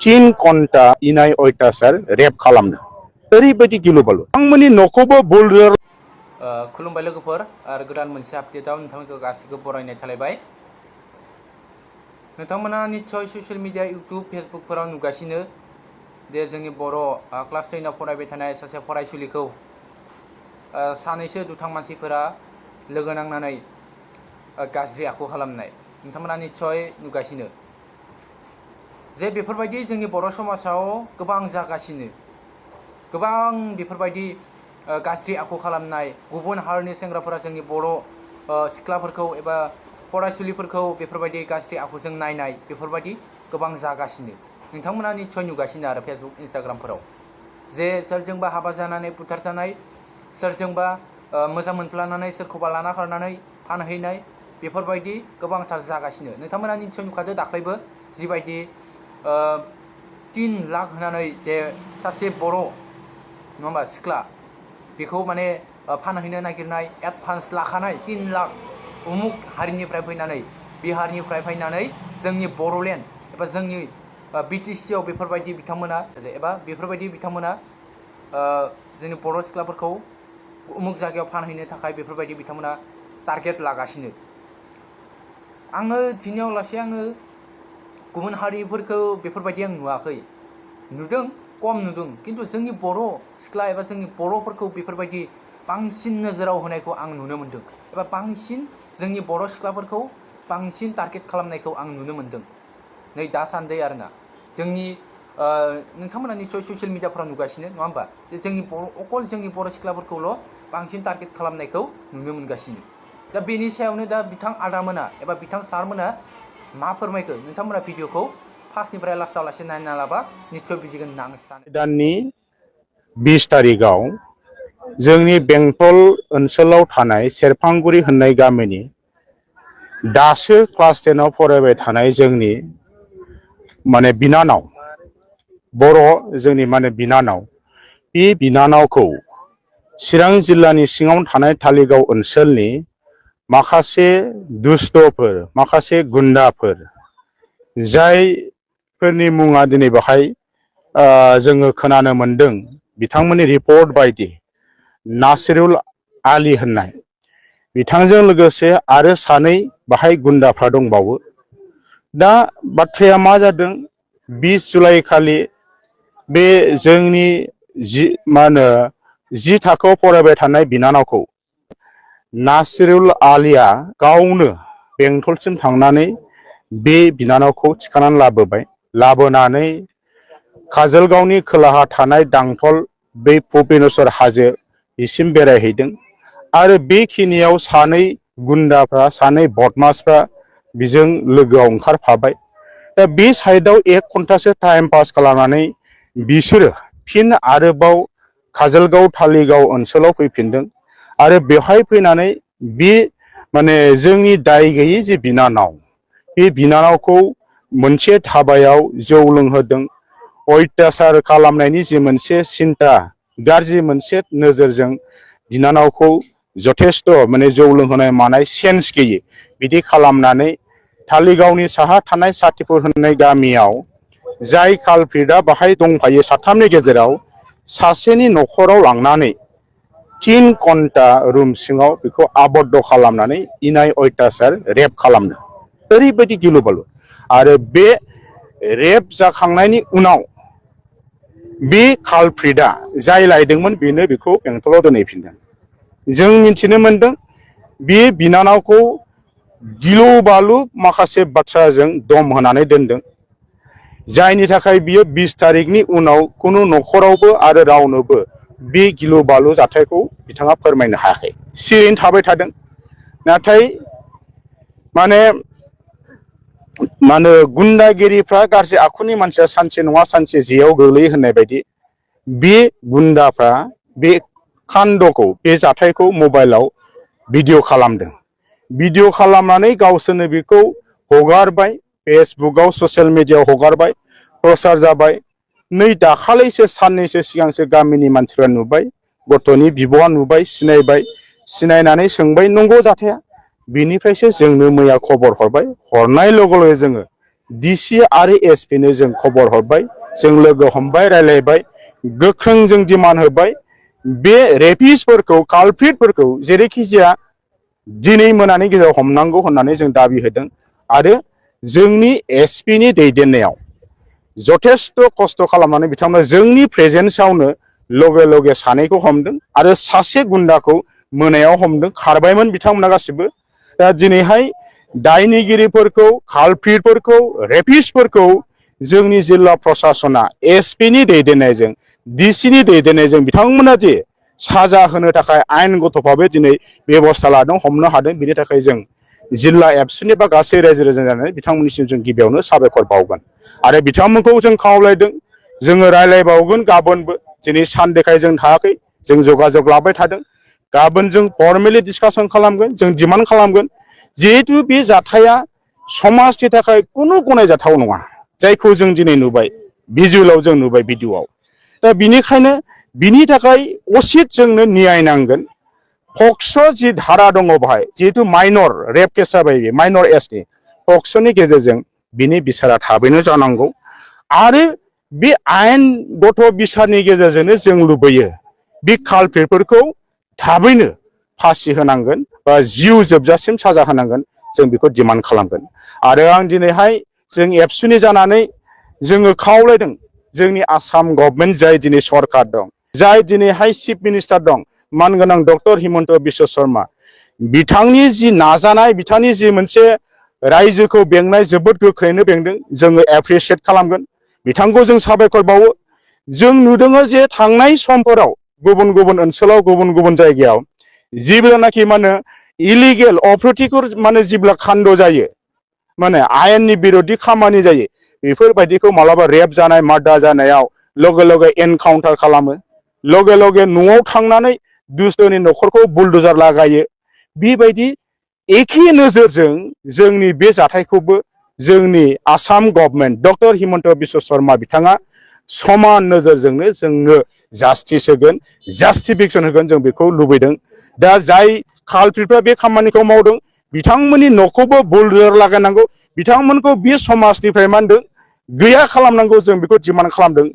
3 घन्टा इनाय अयथासार रेप खालामदों ओरैबायदि गिलुबालु आंनि न'खौबो बुलडोजर खुलुमबाय लोगोफोर आरो गोदान मोनसे आपडेटआव नोंथांमोनखौ गासैखौबो बरायनाय थालायबाय। नोंथांमोना निश्चय ससियेल मिडिया इउट्युब फेसबुकफोराव नुगासिनो जे जोंनि बर' क्लास 10आव फरायबाय थानाय सासे फरायसुलिखौ सानैसो दुथां मानसिफोरा लोगो नांनानै गाज्रि आखु खालामनाय नोंथांमोना निश्चय नुगासिनो जे बेफोरबायदि जोंनि बर' समाजाव गोबां जागासिनो गोबां बेफोरबायदि गाज्रि आखु खालामनाय गुबुन हारिनि सेंग्राफोरा जोंनि बर' सिख्लाफोरखौ एबा फरायसुलिफोरखौ बेफोरबायदि गाज्रि आखुजों नायनाय बेफोरबायदि गोबां जागासिनो नोंथांमोना निश्चय नुगासिनो आरो फेसबुक इन्स्टाग्रामफोराव जे सोरजोंबा हाबा जानानै बुथारजानाय सोरजोंबा मोजां मोनफ्लानानै सोरखौबा लाना खारनानै फानहैनाय बेफोरबायदि गोबांथार जागासिनो नोंथांमोना निश्चय नुखादो दाख्लैबो जिबायदि 3 लाख होनानै जे सासे बर' नङा होमबा सिख्ला बेखौ माने फानहैनो नागिरनाय एडभान्स लाखानाय 3 लाख उमुक हारिनिफ्राय फैनानै बिहारनिफ्राय फैनानै जोंनि बर'लेण्ड एबा जोंनि BTC आव बेफोरबायदि बिथांमोना एबा बेफोरबायदि बिथांमोना जोंनि बर' सिख्लाफोरखौ उमुक जायगायाव फानहैनो थाखाय बेफोरबायदि बिथांमोना टारगेट लागासिनो आङो दिनैयाव लासे आङो गुबुन हारिफोरखौ बेफोरबायदि आं नुवाखै नुदों कम नुदों किन्तु जोंनि बर' सिख्ला एबा जोंनि बर'फोरखौ बेफोरबायदि बांसिन नोजोराव होनायखौ आं नुनो मोन्दों एबा बांसिन जोंनि बर' सिख्लाफोरखौ बांसिन टारगेट खालामनायखौ आं नुनो मोन्दों नै दासान्दि आरोना जोंनि नोंथांमोना निश्चय ससियेल मिडियाफोराव नुगासिनो नङा होमबा जोंनि अकल जोंनि बर' सिख्लाफोरखौल' बांसिन टारगेट खालामनायखौ नुनो मोनगासिनो दा बेनि सायावनो दा बिथां आदामोना एबा बिथां सारमोना मा फोरमायखो नोंथांमोना भिडिअखौ फार्स्टनिफ्राय लास्टआव लासे नायना लाबा निश्चय बुजिगोन होनना आं सानो। दाननि 20 तारिखआव जोंनि बेंटल ओनसोलाव थानाय सेरफांगुरि होननाय गामिनि दासो क्लास 10 आव फरायबाय थानाय जोंनि माने बिनानाव बर' जोंनि माने बिनानाव बे बिनानावखौ चिरां जिल्लानि सिङाव थानाय धालिगाव ओनसोलनि माखासे दुष्टफोर माखासे गुन्डाफोर जायफोरनि मुङा दिनै बाहाय जोङो खोनानो मोन्दों बिथांमोननि रिपर्ट बायदि नासिरुल आली होननाय बिथांजों लोगोसे आरो सानै बाहाय गुन्डाफ्रा दंबावो। दा बाथ्राया मा जादों 20 जुलाइ खालि बे जोंनि 10 थाखोआव फरायबाय थानाय बिनानावखौ नासिरुल आलीया गावनो बेंटलसिम थांनानै बे बिनानावखौ थिखानानै लाबोबाय लाबोनानै काजलगावनि खोलाहा थानाय दांथल बै भुपेनेश्वर हाजो बिसिम बेरायहैदों आरो बेखिनियाव सानै गुन्डाफ्रा सानै बदमासफ्रा बिजों लोगोआव ओंखारफाबाय। दा बे साइडआव 1 घन्टासो टाइम पास खालामनानै बिसोरो फिन आरोबाव काजलगाव धालिगाव ओनसोलाव फैफिनदों आरो बेवहाय फैनानै बे माने जोंनि दाय गैयै जे बिनानाव बे बिनानावखौ मोनसे धाबायाव जौ लोंहोदों अयथासार खालामनायनि जे मोनसे सिन्ता गाज्रि मोनसे नोजोरजों बिनानावखौ जथेस्थ माने जौ लोंहोनाय मानाय सेन्स गैयै बिदि खालामनानै धालिगावनि साहा थानाय साथिपुर होननाय गामियाव जाय कालप्रिटआ बाहाय दंफायो साथामनि गेजेराव सासेनि न'खराव लांनानै 3 घन्टा रुम सिङाव बेखौ आबद्ध खालामनानै इनाय अयथासार रेप खालामदों ओरैबायदि गिलुबालु आरो बे रेप जाखांनायनि उनाव बे कालप्रिटआ जाय लायदोंमोन बेनो बेखौ बेंटलाव दोनहैफिनदों। जों मिथिनो मोन्दों बे बिनानावखौ गिलु बालु माखासे बाथ्राजों दम होनानै दोनदों जायनि थाखाय बियो 20 तारिखनि उनाव खुनु न'खरावबो आरो रावनोबो बे गिलु बालु जाथायखौ बिथाङा फोरमायनो हायाखै सिरियैनो थाबाय थादों। नाथाय माने गुन्डागिरिफ्रा गाज्रि आखुनि मानसिया सानसे नङा सानसे जेयाव गोग्लैयो होननाय बायदि बे गुन्डाफ्रा बे कान्दखौ बे जाथायखौ मबाइलाव भिडिअ खालामदों भिडिअ खालामनानै गावसोरनो बेखौ हगारबाय फेसबुकआव ससियेल मिडियाआव हगारबाय प्रसार जाबाय। नै दाखालैसो साननैसो सिगांसो गामिनि मानसिफ्रा नुबाय गथ'नि बिब'आ नुबाय सिनायबाय सिनायनानै सोंबाय नंगौ जाथाया बिनिफ्रायसो जोंनो मैया खबर हरबाय हरनाय लोगो लोगो जोङो डिसि आरो एसपि नो जों खबर हरबाय, जों लोगो हमबाय, रायलायबाय, गोख्रों जों डिमान्ड होबाय बे रेपिस्टफोरखौ कालप्रिटफोरखौ जेरैखि जाया दिनै मोनानि गेजेराव हमनांगौ होननानै जों दाबि होदों। आरो जोंनि एसपि नि दैदेननायाव जथेस्थ' खस्थ' खालामनानै बिथांमोना जोंनि प्रेजेन्सआवनो लगे लगे सानैखौ हमदों आरो सासे गुन्डाखौ मोनायाव हमदों, खारबायमोन बिथांमोना गासिबो। दा दिनैहाय दायनिगिरिफोरखौ, कालप्रिटफोरखौ, रेपिस्टफोरखौ जोंनि जिल्ला प्रशासना एसपि नि दैदेननायजों, डिसि नि दैदेननायजों बिथांमोना जे साजा होनो थाखाय आयेनगत भाबै दिनै बेबस्था लादों, हमनो हादों, बिनि थाखाय जों जिल्ला एबसुनि बा गासै रायजो राजा जानानै बिथांमोननिसिम जों गिबियावनो साबायखर बावगोन। आरो बिथांमोनखौ जों खावलायदों, जोङो रायलायबावगोन गाबोनबो, दिनै सानदेखाय जों थायाखै, जों जगाजग लाबाय थादों। गाबोन जों फर्मेलि डिसकासन खालामगोन, जों डिमान्ड खालामगोन जिहेतु बे जाथाया समाजनि थाखाय कुनु गनायजाथाव नङा, जायखौ जों दिनै नुबाय, भिजुअलाव जों नुबाय, भिडिअआव। दा बिनिखायनो बिनि थाखाय असित जोंनो न्याय नांगोन। पक्स' जि धारा दङ बाहाय, जिहेतु माइनर रेप केस जाबाय, बे माइनर एजनि पक्स'नि गेजेरजों बिनि बिसारा थाबैनो जानांगौ। आरो बे आयेनगत बिसारनि गेजेरजोंनो जों लुबैयो बे कालप्रिटफोरखौ थाबैनो फासि होनांगोन बा जिउ जोबजासिम साजा होनांगोन, जों बेखौ डिमान्ड खालामगोन। आरो आं दिनैहाय जों एबसुनि जानानै जोङो खावलायदों जोंनि आसाम गभर्नमेन्ट, जाय दिनै सरकार दं, जाय दिनैहाय चिफ मिनिस्टार दं, मानगोनां डक्टर हिमन्त बिश्व शर्मा, बिथांनि जि नाजानाय, बिथांनि जि मोनसे रायजोखौ बेंनाय, जोबोद गोख्रैनो बेंदों, जोङो एप्रिसियेट खालामगोन, बिथांखौ जों साबायखर बावो। जों नुदों जे थांनाय समफोराव गुबुन गुबुन ओनसोलाव, गुबुन गुबुन जायगायाव जेब्लानाखि माने इलिगेल अप्रतिकर माने जेब्ला खान्द जायो, माने आयेननि बिरोधि खामानि जायो, बेफोरबायदिखौ मालाबा रेप जानाय, मार्डार जानायाव लगे लगे एनकाउन्टार खालामो, लगे लगे न'आव थांनानै दुसट'नि न'खरखौ बुलडोजार लागायो। बेबायदि एखे नोजोरजों जोंनि बे जाथायखौबो जोंनि आसाम गभर्नमेन्ट, डक्टर हिमन्त बिश्व शर्मा बिथाङा समान नोजोरजोंनो जोंनो जास्टिस होगोन, जास्टिफिकेसन होगोन, जों बेखौ लुबैदों। दा जाय कालप्रिटफ्रा बे खामानिखौ मावदों, बिथांमोननि न'खौबो बुलडोजार लागायनांगौ, बिथांमोनखौ बे समाजनिफ्राय मा होनदों गैया खालामनांगौ, जों बेखौ डिमान्ड खालामदों।